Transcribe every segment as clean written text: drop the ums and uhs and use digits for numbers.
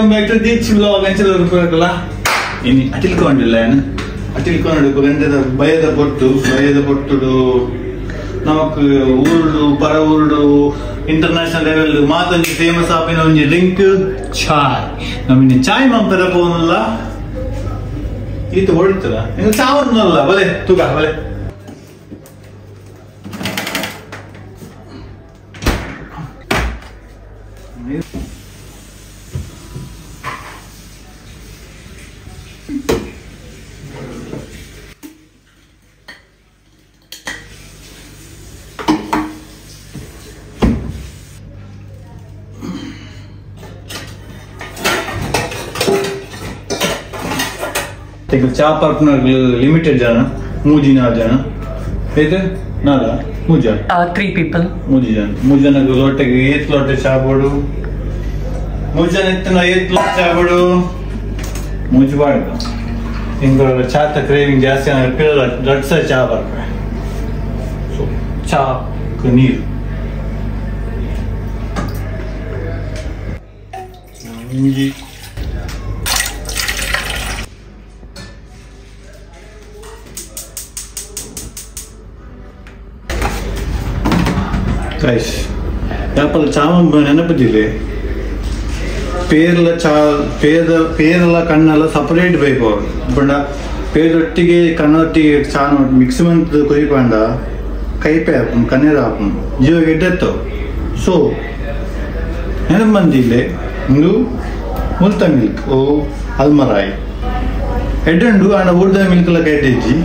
Welcome back to Deekshi vlog. ಅಂಚಲ ಇನಿ ಅಟಿಲ್ಕೊಂಡಿಲ್ಲ ಏನು ಅಟಿಲ್ಕೊಂಡು ಗಂಟೆದ ಭಯದ ಪೊಟ್ಟು ಭಯದ ಪೊಟ್ಟುಡು ನಮಕ್ ಊರುಡು ಪರ ಊರುಡು ಇಂಟರ್ನ್ಯಾಷನಲ್ ಲೆವೆಲ್ ಮಾತೊಂಜಿ ಫೇಮಸ್ ಆಪಿನ ಒಂಜಿ ಡ್ರಿಂಕ್ ಚಾಯ್. ನಮ್ಮಿನ ಚಾಯ್ ಮಂಪೆರ ಪೋನಲ್ಲ ಈತ ಹೊಡಿತದ ಇನ್ನು ಚಾವನ್ನಲ್ಲ ಬಲೆ ತೂಕ ಬಲೆ ಚಾ ಪಾರ್ಕ್ನಗಳು ಲಿಮಿಟೆಡ್ ಜನ, ಮೂಜಿ ನಾಲ್ ಜನ ಏತ್ ನಾಲ ಮೂಜ 3 ಪೀಪಲ್ ಮೂಜಿ ಜನ. ಮೂಜಿ ಜನ ಲೋಟೆಗೆ ಏತ್ ಲೋಟೆ ಚಾ ಬೋಡು, ಮೂಜಿ ಜನ ಇತ್ತನ ಏತ್ ಲೋಟೆ ಚಾ ಬೋಡು, ಮೂಜಿ ಬಾಡ್ದು ಹಿಂಗ ಚಾತ ಕ್ರೇವಿಂಗ್ ಜಾಸ್ತಿ ಪಿರಲ್ಲ ದೊಡ್ಡ ಸಹ ಚಾ ಬರ್ಪೆ. ಸೊ ಚಾ ನೀರು ಒಂಜಿ ಗೈಸ್ ಯಾಪಲ್ ಚಾಮಂಬ ನೆನಪುದಿಲ್ಲ. ಪೇರ್ಲ ಚಾ ಪೇದ ಪೇರಲ ಕಣ್ಣೆಲ್ಲ ಸಪರೇಟ್ ಬೇಕು. ಬಣ್ಣ ಪೇರೊಟ್ಟಿಗೆ ಕಣ್ಣೊಟ್ಟಿಗೆ ಚಾ ಮಿಕ್ಸ್ ಮಂತ್ ಕೊಯ್ಪಂಡ ಕೈಪೆ ಆಪುಂಡು, ಕಣ್ಣೀರು ಆಪುಂಡು, ಜೀವ ಗೆಡ್ಡೆತ್ತು. ಸೊ ನೆನಪು ಬಂದಿಲ್ಲ ಒಂದು ಮುಲ್ತ ಮಿಲ್ಕ್ ಓ ಅಲ್ಮರಾಯಿ ಎಡ್ಡುಂಡು ಆಂಡ ಊರ್ದ ಮಿಲ್ಕ್ಲ ಕೈಟೆಜ್ಜಿ.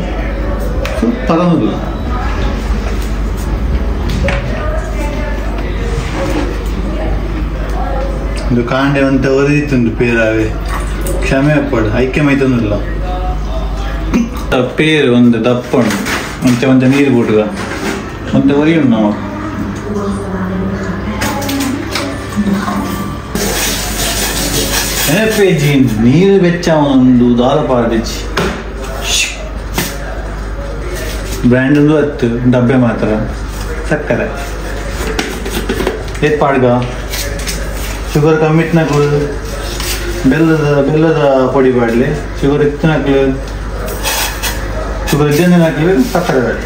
ಸೊ ಪರಮಲ್ಲ ಒಂದು ಕಾಂಡೆ ಅಂತ ಒರಿತುಂಡು ಪೇರಾವೆ ಕ್ಷಮೆ ಅಪ್ಪಡು ಐಕ್ಯ ಮೈತೊಂದಿಲ್ಲ. ಪೇರು ಒಂದು ದಪ್ಪ ಉಂಡು ಮುಂಚೆ ಒಂಚೆ ನೀರು ಬಿಡುಗ ಒಂತೆ ಒರಿಯುಂಡು ನಾವು. ನೆನಪೇಜಿ ನೀರು ಬೆಚ್ಚ ಒಂದು ದಾಲ ಪಾಡಿಚಿ ಬ್ರ್ಯಾಂಡ್ ಒಂದು ಹತ್ತು ಡಬ್ಬೆ ಮಾತ್ರ ಸಕ್ಕರೆ ಏತ್ ಪಾಡ್ಗ ಶುಗರ್ ಕಮ್ಮಿ ಇತ್ತನಕ್ಲು ಬೆಲ್ಲದ ಬೆಲ್ಲದ ಪೊಡಿ ಪಾಡ್ಲಿ, ಶುಗರ್ ಇತ್ತನಕ್ಲು ಶುಗರ್ ಇದ್ದಂದಿನಕ್ಲು ಸಕ್ಕರೆ ಪಾಡಿ,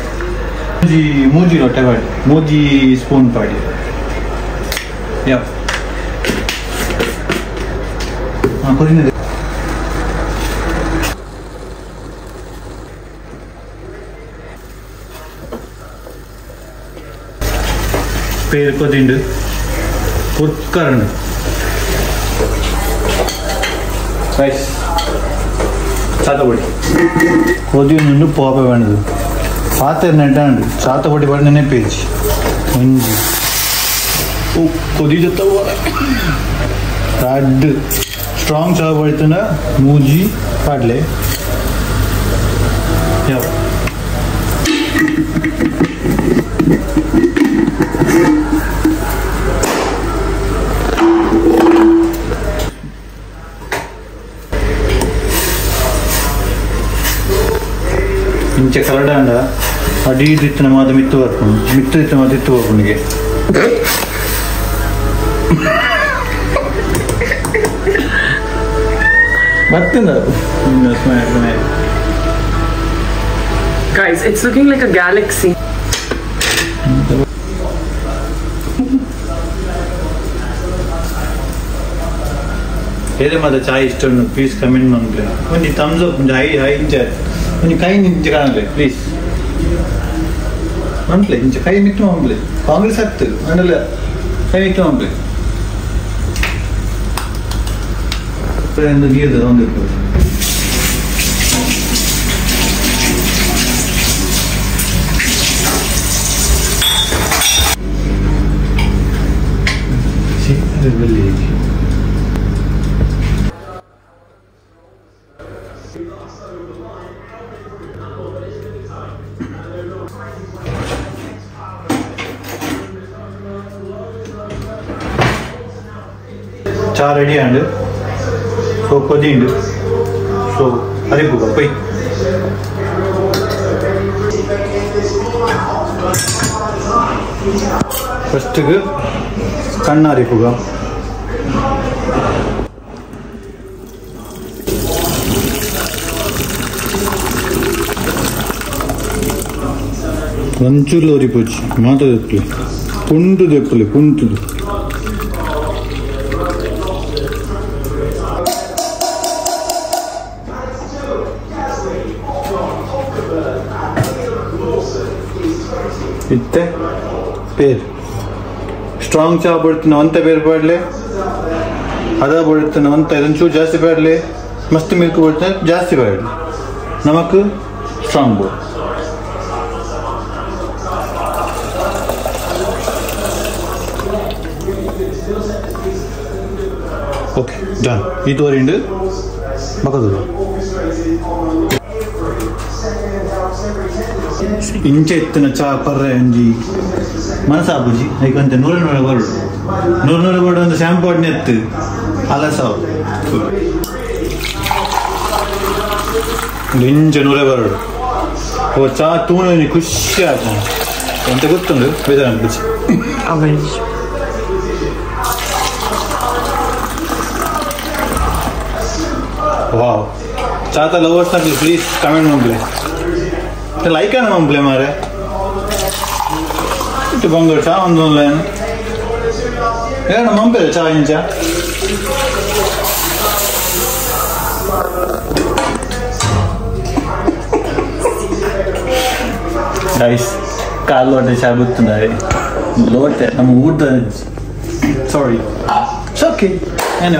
ಮೂಜಿ ಮೂಜಿ ಲೊಟ್ಟೆ ಪಾಡಿ, ಮೂಜಿ ಸ್ಪೂನ್ ಪಾಡಿ. ಯಾವ ಕುದಿನ ಪೇರು ಕೊದಿಂಡು ಕುಕ್ಕರ್ನು ರೈಸ್ ಚಾತಪೊಡಿ ಕೊದಿಯೊಂದು ಪೋಪೆ ಬೇಣದು ಪಾತ್ರೆ ನೆಟ್ಟಾಂಡು ಚಾತಪೊಡಿ ಪಡಿ ನೆನಪೇಜಿ ಒಂಜಿ ಓ ಕೊದಿ ಜೊತೆ ರಡ್ಡು ಸ್ಟ್ರಾಂಗ್ ಚಾ ಪಡಿತನ ಮೂಜಿ ಪಾಡ್ಲೆ. ಯಾವ ಇಂಚೆ ಕರಡಾಂಡ ಅಡಿ ಇತ್ತಿನ ಮಾತ ಮಿತ್ತು ಬರ್ಪುಂಡು, ಮಿತ್ತು ಇತ್ತಿನ ಮಾತ ಇತ್ತು ಬರ್ಪುಂಡಿಗೆ. ಬರ್ತದ. Guys, it's looking like a galaxy. ಬೇರೆ ಮಾತ ಚಾಯ್ ಇಷ್ಟ ಉಂಟು ಪ್ಲೀಸ್ ಕಮೆಂಟ್ ಮಾಡ್ಲೆ. ಒಂದು ಥಮ್ಸ್ ಅಪ್ ಒಂದು ಹೈ ಹೈ ಇಂಚ ಒಂಜಿ ಕೈ ನಿಂಚ ಕಾಣಲೆ ಪ್ಲೀಸ್ ಮಂಪ್ಲೆ ಇಂಚ ಕೈ ಮಿತ್ತು ಮಂಪ್ಲೆ ಕಾಂಗ್ರೆಸ್ ಆಗ್ತದೆ ಅಂಡಲ್ಲ ಕೈ ಮಿತ್ತು ಮಂಪ್ಲೆ ನೀರು ಒಂದು ಚಾ ರೆಡಿ ಅಂಡ್ ಸೊ ಕೊದಿಂಡು ಸೊ ಅರಿಪುಗ ಪೊಯ್ ಫಸ್ಟ್ಗೆ ಕಣ್ಣು ಅರಿಪುಗ. ಒಂಚೂರು ಒರಿಪೊಚ್ಚಿ ಮಾತ ದೆಪ್ಪುಲೆ ಪುಂಟು ದೆಪ್ಪುಲೆ ಪುಂಟುದು ಇತ್ತೆ ಪೇರ್ ಸ್ಟ್ರಾಂಗ್ ಚಾ ಬಡ್ತೀನಿ ಒಂತೆ ಬೇರೆ ಪಾಡ್ಲೆ ಅದ ಬಡ್ತೀನಿ ಒಂತೆ ಒಂಚೂರು ಜಾಸ್ತಿ ಪಾಡ್ಲೆ ಮಸ್ತ್ ಮಿಲ್ಕ್ ಬಡ್ತೀನಿ ಜಾಸ್ತಿ ಪಾಡ್ಲೆ ನಮಕ್ ಸ್ಟ್ರಾಂಗ್ ಬೋರ್ಡ್ ಓಕೆ ಡನ್ ಈ ತೋರಿಂಡು ಬಕದು ಇಂಚೆ ಎತ್ತಿನ ಚಾ ಪರ್ರೆ ಅಂಜಿ ಮನಸಾಪುಜಿ ಐಕಂತೆ ನೂರ ನೂರ ಬರೋಡು ನೂರ ನೂರ ಬರೋಡು ಒಂದು ಶಾಂಪು ಅಡ್ನೆ ಎತ್ತು ಅಲಸಾವು ಇಂಚೆ ನೂರೇ ಬರೋಡು ಓ ಚಾ ತೂನು ಖುಷಿ ಆಯ್ತು ಎಂತ ಗೊತ್ತುಂಡು ಬೇಜಾರು ಬುಜಿ ವಾವ್ ಚಾತ ಲವರ್ಸ್ ಪ್ಲೀಸ್ ಕಮೆಂಟ್ ಮಾಡ್ಲಿ ಲೈಕ್ ಅನ್ನ ಮಂಪ್ಲೆ ಮಾರೆ ಇಟ್ಟು ಬಂಗೂರು ಚಾ ಒಂದು ಆನ್ಲೈನ್ ಏನ ಮಂಪೆ ಚಾ ಇಂಚ ಗೈಸ್ ಕಾಲು ಲೋಟೆ ಚಾ ಗೊತ್ತುಂದಾರೆ ಲೋಟೆ ನಮ್ಮ ಊಟ ಸಾರಿ ಓಕೆ ಏನು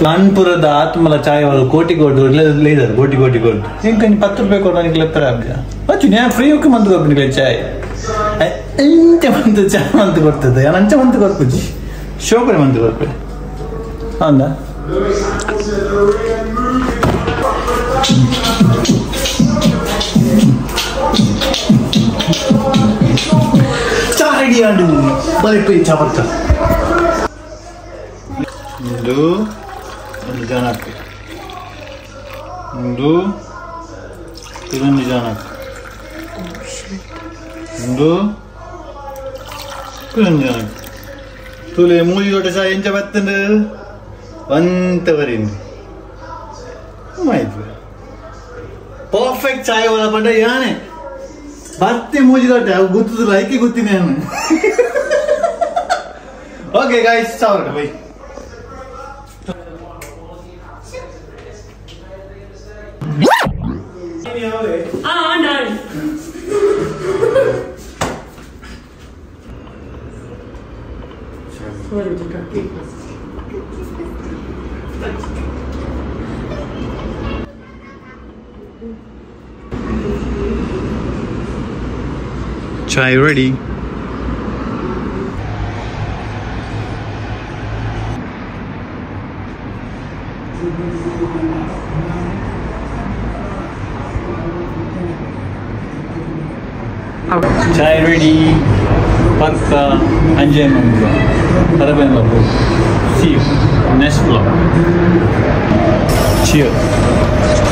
ಕಾನ್ಪುರದ ಆತ್ಮಲ ಚಾಯ್ ಅವರು ಕೋಟಿ ಕೋಟಿ ಲೇದರು ಕೋಟಿ ಕೋಟಿ ಕೊಟ್ಟು ಇಂಕ 10 ರೂಪಾಯಿ ಕೊಟ್ಟು ನನಗೆ ಲೆಪ್ಪರ ಆಬ್ಜ ಅಚ್ಚು ನಾನು ಫ್ರೀ ಹೋಗಿ ಮಂತ್ ಕೊಡ್ತೀನಿ ಚಾಯ್ ಎಂಚ ಮಂತ್ ಚಾ ಮಂತ್ ಕೊಡ್ತದೆ ನಾನು ಅಂಚ ಮಂತ್ ಕೊಡ್ಪುಜಿ ಶೋಕಡೆ ಮಂತ್ ಕೊಡ್ಪೆ ಅಂದ ಚಾ ರೆಡಿ ಆಂಡು ಬರೀ ಚಾ ಬರ್ತಾ ಒಂದು ಒಂದು ಜನಕ್ಕೆ ಒಂದು ಇದೊಂದು ಜನಕ್ಕೆ ಒಂದು ಇದೊಂದು ಜನಕ್ಕೆ ತುಲೆ ಮೂಜಿ ದೊಡ್ಡ ಸಹ ಎಂಚ ಬತ್ತಂದು ಒಂತ ಬರೀಂದು ಆಯ್ತು ಪರ್ಫೆಕ್ಟ್ ಚಾಯ್ ಒಳ ಪಂಡ ಯಾನೆ ಬರ್ತಿ ಮೂಜಿ ದೊಡ್ಡ ಅವು ಗೊತ್ತಿಲ್ಲ ಐಕೆ ಗೊತ್ತೀನಿ ನಾನು. ಓಕೆ ಗಾಯ್ಸ್ ಸಾವಿರ bye. Chai ready. Chai ready. Pakka enjoy mango. Paraben babu. See you next vlog. Cheers.